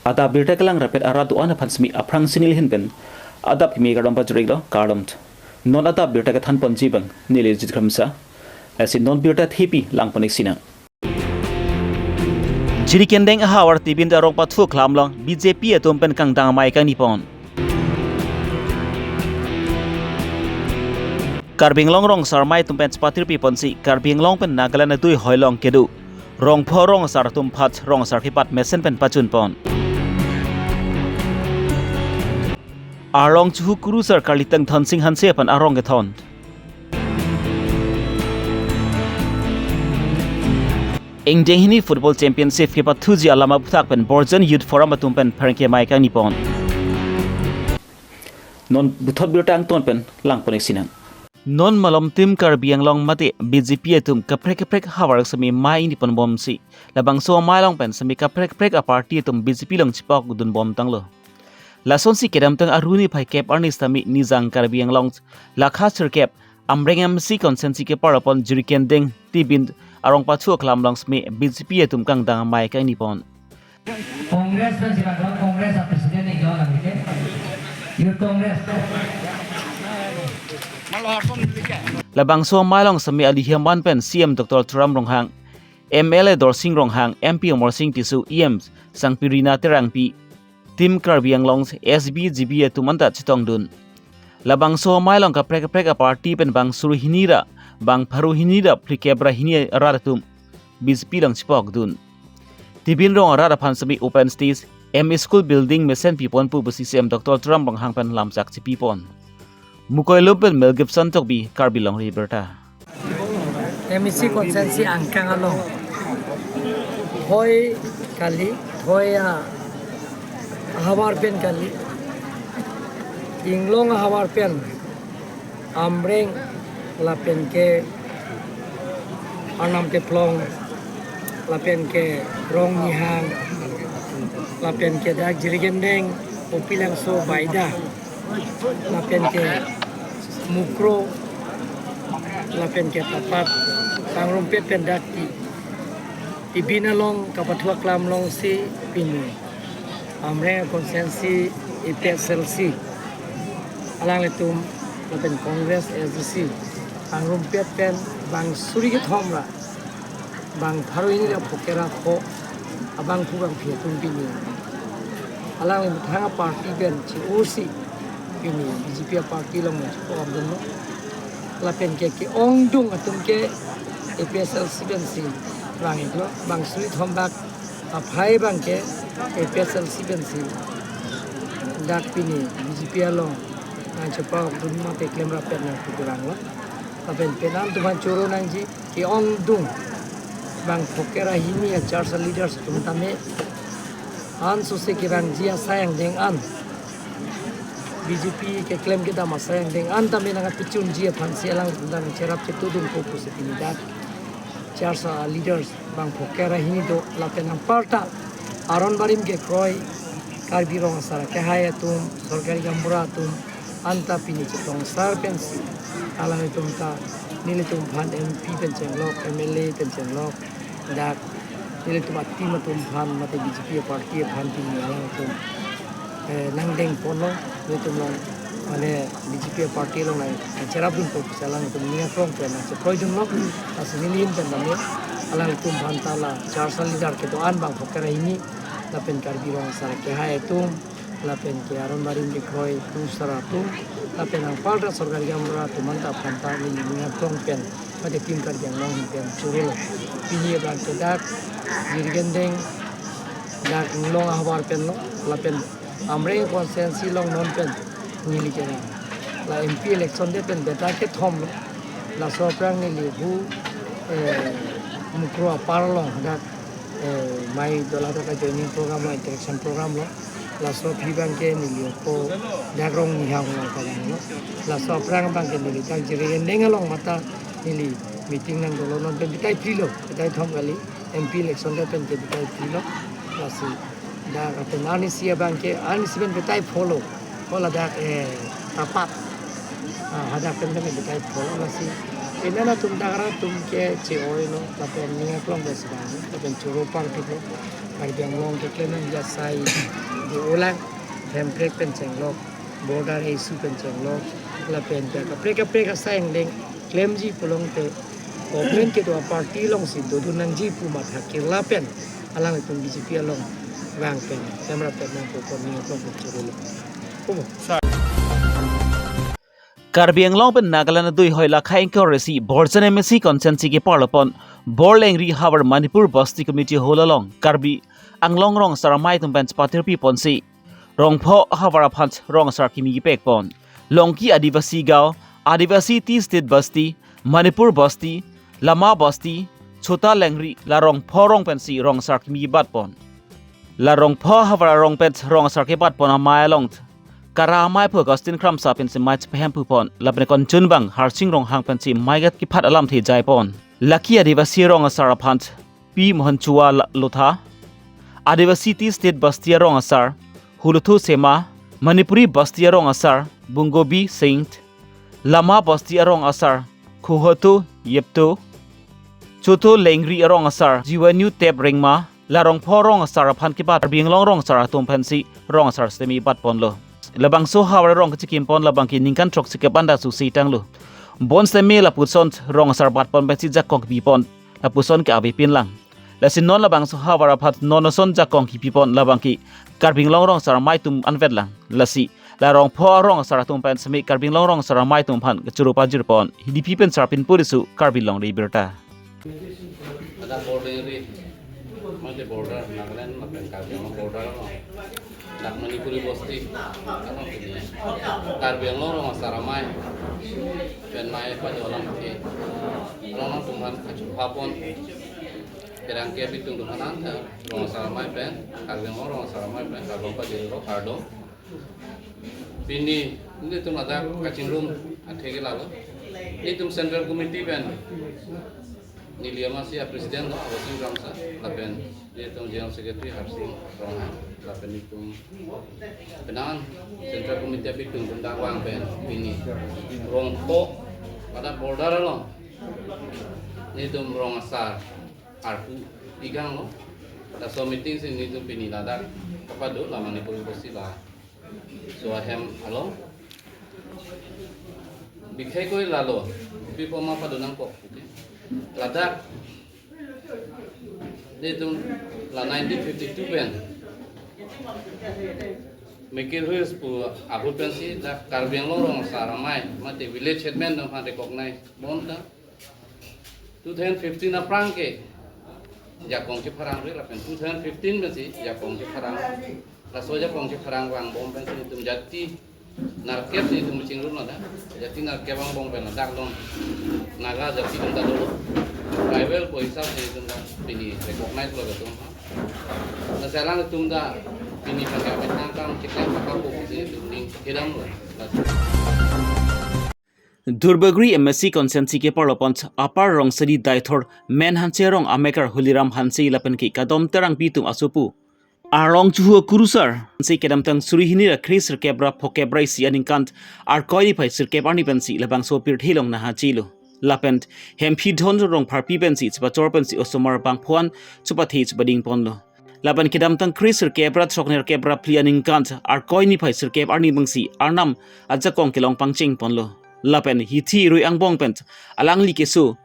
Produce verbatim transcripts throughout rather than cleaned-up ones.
Adap birta kelang rapet arat do-an aphan semi aphrangsi neli ahin pen adap kimi kardom pajir-iklo, kardom. Non adap birta kethan ponji abang neli Jit Kramsa. Lasi non birta thepi lang pon-ik sinang. Jirikindeng ahavar Tibin arong pathu aklam along B J P atum pen kangdang amei kangni pon. Karbi Anglong rong asar amei atum pen chepatirpi ponsi Karbi Anglong pen Nagaland adui hoilong kedo rong pho rong asar atum aphan rong asar kepat mesen pen pachun pon. Arlong chuhu kurusar karlitang Thansing Hanse aphan arong kethon. Ingdeng hini Football Championship kepathuji alam aputhak pen Borjan Youth Forum atum pen pherangke amei kangni pon. Non puthot birta angton pen lang pon-ik sinang. Non malom Team Karbi Anglong mate B J P atum kaprek kaprek ahavar semi amei ingni pon bomsi, labangso amei along pen semi kaprek kaprek aparty atum B J P along chepakdun bomtanglo. Lasonsi kedamtang aruni phai kep arni sitame Nijang Karbi Anglong lakha sirkep Amreng M C constituency kepar apon Jirikindeng Tibin arong pathu aklam along semi B J P atum kangdang amei kangni pon. Congress pen si bang Congress a president ni lo nang ke. Youth Congress. Labangso amei along semi alihiaman pen C M Doctor Tuliram Ronghang, M L A Dorsing Ronghang, M P Amarsing Tisso, E M Sangpi Rina Terangpi, Team Karbi Anglong S B G B atum anta chetongdun. Labangso amei along kaprek kaprek aparty pen bang suri hini ra bang pharo hini ra phlikep ra hini arat atum B J P along chepakdun. Tibin rong arat aphan semi open stage, M E school building mesen pipon pu pusi C M Doctor Tuliram Ronghang pen lamchak chepi pon. Mukoilum pen Mel Gibson Tokbi, Karbi Longri Abirta. M E C constituency angkang along thoi kali, thoi ahavar pen kali, inglong ahavar pen Amreng lapen ke Arnam Teplong lapen ke Rong Nihang lapen ke dak Jirikindeng Upilangso Baida lapen ke Mukro lapen ke Tapat Tangrumpet pen dak Ti, Tibin along kapathu aklam alongsi pini Amreng constituency A P H L C alanglitum lapen Congress S D C Tangrumpet pen bang suri kethom ra bang pharo hini ra phokep ra pho abangphu bangphi atum pini alanglitum thang aparty pen chi-osi pini B J P aparty along chepakdunlo. Lapen ke ke-ongdung atum ke A P H L C pensi vang-iklo, bang suri thom bak aphai abang ke A P H L C pensi dak pini B J P along nangchepakdun mate klem rapet nangpu kuranglo. Lapen penan atum aphan choro nangji, ke-ongdung bang phokep ra hini a church leaders atum tame ansose kevangji asai angdeng an, B J P keklem kedam asai angdeng an tame nangkepachunji aphansi alanglitum cherap chetudun po pusi pini dak church a leaders bang phokep ra hini do lapen anparta aron barim kekroi Karbi Rong Asar Kehai atum, sorkari gaonbura atum anta pini chetongsar pensi alanglitum ta nelitum aphan M P pen chenglok, M L A pen chenglok, dak nelitum a-team atum aphan mate B J P party aphan pini alanglitum, eh, nangdeng ponlo, nelitum along mane B J P party along nangcherapdun po pusi alanglitum ning aklong pen nangchekroidunlo. Lasi neli ahin pen tame alanglitum aphan ta la church a leader kedo-an bang phokep ra hini lapen Karbi Rong Asar Kehai atum lapen ke aron barim kekroi kurusar atum lapen anparta sorkari gaonbura atum anta aphan ta neli ning aklong pen mate Team Karbi Anglong ahin pen chorolo. Pini abang ke dak Jirikindeng dak inglong ahavar penlo lapen Amreng constituency along non pen neli kevang. La M P election det pen beta kethomlo. Laso aphrang neli hu, eh, Mukro apar along dak, eh, mei dola dak a-joining program lo, interaction program lo. Laso aphi abang ke neli ako dak Rong Nihang along kevanglo. Laso aphrang abang ke neli dak Jirikindeng along mata neli meeting nangdolo, non pen bitai phli lo, bitai thom kali, M P election det pen ke bitai phli lo. Lasi dak atum arnisi abang ke, arnisi pen bitai pho lo. Hala dak, eh, Tapat. Ah, hadak pen pen bitai pho lo lasi. Penan atum dak arat atum ke che-oilo, lapen ning aklong pen sedang, lapen choro parpiklo. Karbi Anglong keklem nangji asai do-olang, Hemprek pen chenglok, border issue pen chenglok, lapen ke kaprek kaprek asai angleng klemji pulote, government kedo aparty alongsi dodun nangji pu matha kirla pen alanglitum B J P along vang pen, klemrap pen nangpo pu ning aklong pen chorolo. Obo. Karbi Anglong pen Nagaland adui hoi lakha ingkoi ra isi Borjan M A C constituency keparlopon Borlengri havar Manipur Basti Community Hall along Karbi Anglong rong asar amei atum pen chepatirpi ponsi Rongpho havar aphan rong asar kimi kepek pon. Longki Adivasi Gaon, Adivasi Tea Estate Basti, Manipur Basti, Lama Basti, Chota Lengri, la Rongpho arong pensi rong asar kimi kebat pon. La Rongpho havar arong pen rong asar kebat pon amei along Kara amei aphu Augustine Kramsa pensi mei chepahemphu pon, lapen konchunbang Harsing Ronghang pensi mei gat kephat alamthe jai pon. Longki Adivasi rong asar aphan Pi Mohan Chua la-, Lotha, Adivasi Tea Estate Basti arong asar Huluthu Sema, Manipuri Basti arong asar Bungobi Singh, Lama Basti arong asar Khuhotu Yepto, Chota Lengri arong asar Jiwanu Tep Rengma, la Rongpho rong asar aphan kebat Karbi Anglong rong asar atum pensi rong asar sitame bat ponlo. Labangso havar arong kachikim pon labang ke ningkan throksi kepanda susi tanglo. Bonsitame lapuson rong asar bat pon pensi jakong kepi pon, lapuson ke avepin lang. Lasi non labangso havar aphan non ason jakong kepi pon labang ke Karbi Anglong rong asar amei atum anvet lang. Lasi la Rongpho rong asar atum pen sitame Karbi Anglong rong asar amei atum aphan kachoro pajir pon. Hidipi pen Sarpin Purisu, Karbi Longri Birta. Ladak Borlengri, mate border, Nagaland lapen Karbi Anglong border along. Ladak Manipuri Basti, ano kini. Karbi Anglong rong asar amei pen mei pado alamthe. Along nangtum aphan kachupha pon. Kerang ke bitung tum aphan, rong asar amei pen, Karbi Anglong rong asar amei pen, kardom pajirlo, kardom. Pini, nelitum ladak kachingrum athe ke lalo. Nelitum Central Committee pen neli amatsi a-President lo, Harsing Kramsa, lapen nelitum General Secretary Harsing Ronghang, lapen nelitum penang Central Committee abitung tum dak vang pen pini Rongpho pada border along nelitum rong asar arpu ikang lo. Laso meeting si nelitum pini ladak kapado la Manipuri Basti la so ahem along. Bikhai koi lalo, pi poma pado nangkok. Ladak, nelitum la nineteen fifty-two pen Mikir Hills pu ahut pensi dak Karbi Anglong rong asar amei, mate village headman atum aphan recognize bonta. Two thousand fifteen aphrang ke jakong chepharang ri lapen two thousand fifteen pensi jakong chepharang. Laso jakong chepharang vangbom pensi nelitum jati nerkep nelitum chingrum ladak. Jati nerkep vangbom pen ladak along Naga jati atum ta dolo. Tribal pu hisap si nelitum ta pini recognize lo atum. Lasi alangtum ta pini pakai metang kam chiklem pakam buku si nelitum ning kedam lo. Duarbagori M A C constituency keparlopon Upper Rongsohini Deithor Men Hanse arong amekar Holiram Hanse lapen ke Kadom Terangpi atum asopo Arlong Chuhu Kurusar Hanse kedamtang suri hini ra kre sirkep ra phokep ra isi aningkan Arkoi niphai sirkep arni pensi labangso pirthe along nangkachelo. Lapen Hemphi Dhon Rongpharpi pensi chepachor pensi osomar bangphuan chepathe chepading ponlo. Lapen kedamtang kre sirkep ra throknerkep ra phli aningkan Arkoi niphai sirkep arni pensi Arnam ajakong kelong pangcheng ponlo. Lapen hithi rui angbong pen alangli keso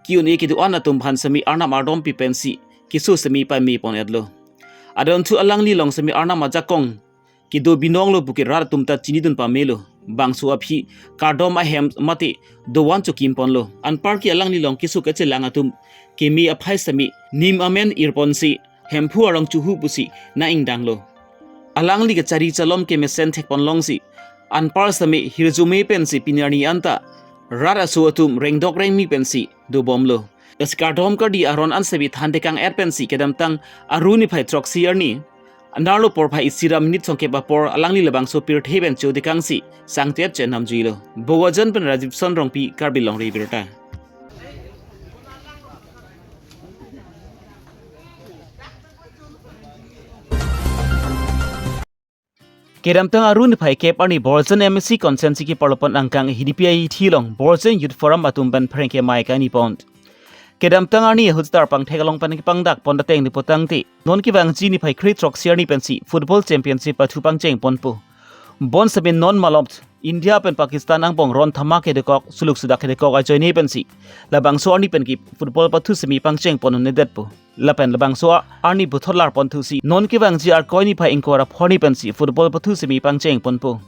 ki-un-e kedo-an atum aphan sitame Arnam ardom pi pensi keso sitame pame pon etlo. Adonthu alangli along sitame Arnam ajakong kedo binong lo puke rat atum ta chinidun pamelo. Bangso aphi kardom ahem mate dovan chokim ponlo. Anpar ke alangli along keso kachelang atum keme aphai sitame nim amen ir ponsi Hemphu Arlong Chuhu pusi nang-ingdanglo. Alangli kachari chalom kemesen thek pon longsi anpar sitame hirjume pensi pini arni anta rat aso atum rengdok rengmi pensi dobomlo. Lasi kardom kardi aron an sitame thantekang et pensi kedamtang Aru niphai throksi arni anerlo porphai isi ra minute songkep apor alangli labangso pirthe pen chodekangsi sangtet chenamjuilo. Bokajan pen Rajiv Son Rongpi, Karbi Longri Birta. Kedamtang Aru niphai kep arni Borjan M A C constituency keparlopon angkang Hidipi ahithi along Borjan Youth Forum atum pen pherangke mei kani pon. Kedamtang arni ahut star pangthek along pen kepangdak pon dateng ni putangte, non kevangji niphai kre throksi arni pensi football championship pathu pangcheng ponpo. Bonsitame non malom India pen Pakistan angbong ron thama kedokok, suluk sudak kedokok ajoine pensi labangso arni pen ke football pathu semi pangcheng pon un-edetpo. Lapen labangso arni puthot lar ponthusi non kevangji Arkoi niphai ingkoi ra pho arni pensi football pathu semi pangcheng ponpo.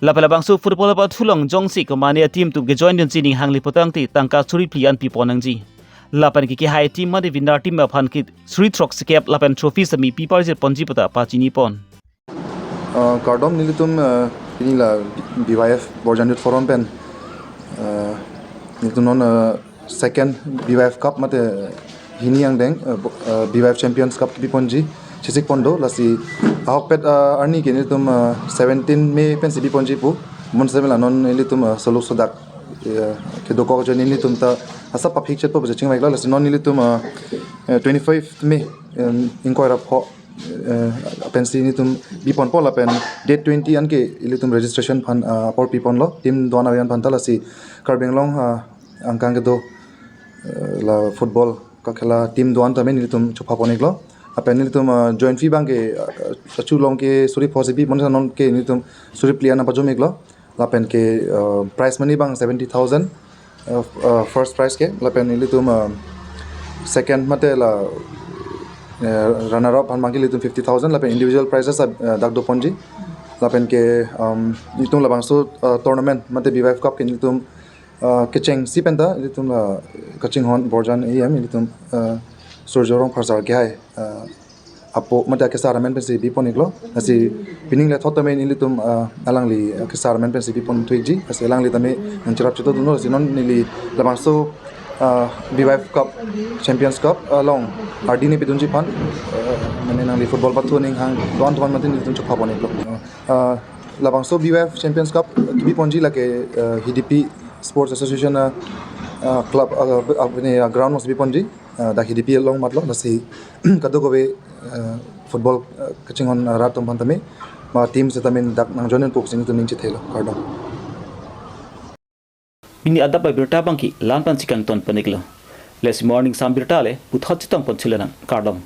Lapen labangso football pathu along jongsi komane a-team atum kejoin dunji ning hangli putangte tangka suri phli an pi pon nangji. Lapen ke kehai team mate winner team aphan ke suri throksikep lapen trophy semi pi parjir ponji puta pachini pon. Uh, kardom nelitum, uh, pini la B Y F Borjan Youth Forum pen, uh, nelitum non, uh, second B Y F Cup mate hini angdeng, uh, bo- uh, B Y F Champions Cup kipi ponji chesik pon do. Lasi ahokpet, uh, arni ke nelitum, uh, seventeen May pensi bi ponji pu. Bonsitame la non nelitum, uh, suluk sudak, uh, kedokok ajoine nelitum ta asap paphik chetpo pu chingvai iklo. Lasi non nelitum, uh, uh, twenty-five May, um, ingkoi ra pho, uh, pensi nelitum bi ponpo lapen date twenty anke ilitum registration aphan, uh, apor pi ponlo team do-an avi-an aphan ta. Lasi Karbi Anglong, uh, angkang kedo, uh, la football kakhela team do-an tame nelitum chopha pon iklo. Lapen nelitum, uh, join fee abang ke, uh, achu along ke suri pho si bi, mane non ke nelitum suri phli an nangpajom iklo. Lapen ke, uh, prize money abang seventy thousand, uh, uh, first prize ke. Lapen nelitum, uh, second mate la, uh, runner up aphan abang ke nelitum fifty thousand. Lapen individual prizes, uh, dak do ponji. Lapen ke, um, nelitum labangso, uh, tournament mate B Y F Cup ke nelitum, uh, kechengsi pen ta nelitum la kachinghon Borjan A M nelitum, uh, Surjo Rongphar sir kehai, uh, apo mate akesar amen pensi bi pon iklo. Lasi pining le thot tame nelitum, uh, alangli, uh, kesar amen pensi bi ponthu ikji. Lasi alangli tame nangcherap chetodunlo. Lasi non neli labangso, uh, B Y F Cup, Champions Cup, uh, along ardi ni pidunji aphan, uh, mane nangli football pathu aning hang do-an do-an mate nelitum chopha pon iklo. Uh, labangso B Y F Champions Cup kipi ponji lake, uh, Hidipi Sports Association, uh, uh, club, uh, uh, ne, uh, ground alongsi bi ponji, uh, dak Hidipi along matlo. Lasi kadokave, uh, football, uh, kachinghon, uh, rat atum aphan tame ma team setame dak nangjoin pu pusi nelitum ning chethelo. Kardom. Pini adap abirta abang ke la-an pensi kangton pon iklo. Lasi morning sam birta le puthot chetong pon thulo nang. Kardom.